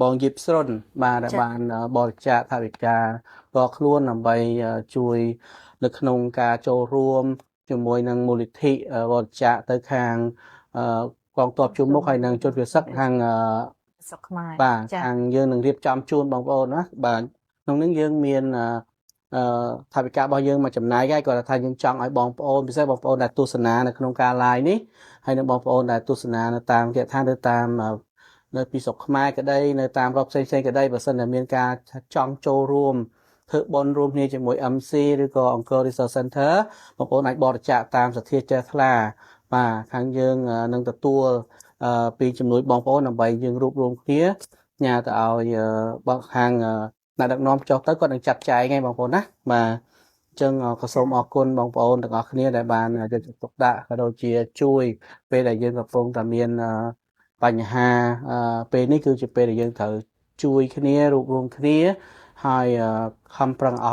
បងយីបស្រុនបាទដែលបានបរិច្ចាគថវិកាផ្ទាល់ខ្លួនដើម្បីជួយនៅក្នុងការចូលរួមជាមួយនឹងមូលនិធិបរិច្ចាគទៅខាងកងទ័ពជួរមុខហើយនឹងជនពិសឹកខាង ស្រុកខ្មែរ បាទខាងយើងនឹងរៀបចំជូនបងប្អូនណាបាទក្នុងនេះយើងមានអឺថវិការបស់យើងមកចំណាយហើយគាត់ថាយើងចង់ឲ្យបងប្អូនពិសេសបងប្អូនដែលទស្សនានៅក្នុងការ live នេះហើយនិងបងប្អូនដែលទស្សនានៅតាមគេថានៅតាមនៅពីស្រុកខ្មែរក្តីនៅតាមរដ្ឋផ្សេងផ្សេងក្តីបើសិនតែមានការចង់ចូលរួមធ្វើបុណ្យរួមគ្នាជាមួយ MC ឬក៏អង្គរ Resource Center បងប្អូនអាចបរិច្ចាគតាមសទ្ធាចេះថ្លាបាទខាងយើងនឹងទទួលពីជំនួយបងប្អូនដើម្បីយើងរួបរวมគ្នាញ៉ាទៅឲ្យបងខាងអ្នកដឹកនាំចុះទៅគាត់នឹងចាត់ចែងឯងបងប្អូនណាបាទអញ្ចឹងក៏សូមអរគុណបងប្អូនទាំងអស់គ្នាដែលបានយកចិត្តទុកដាក់ក៏ដូចជាជួយពេលដែលយើងកំពុងតែមានបញ្ហាពេលនេះគឺជាពេលដែលយើងត្រូវជួយគ្នារួបរวมគ្នាហើយខំប្រឹងអស់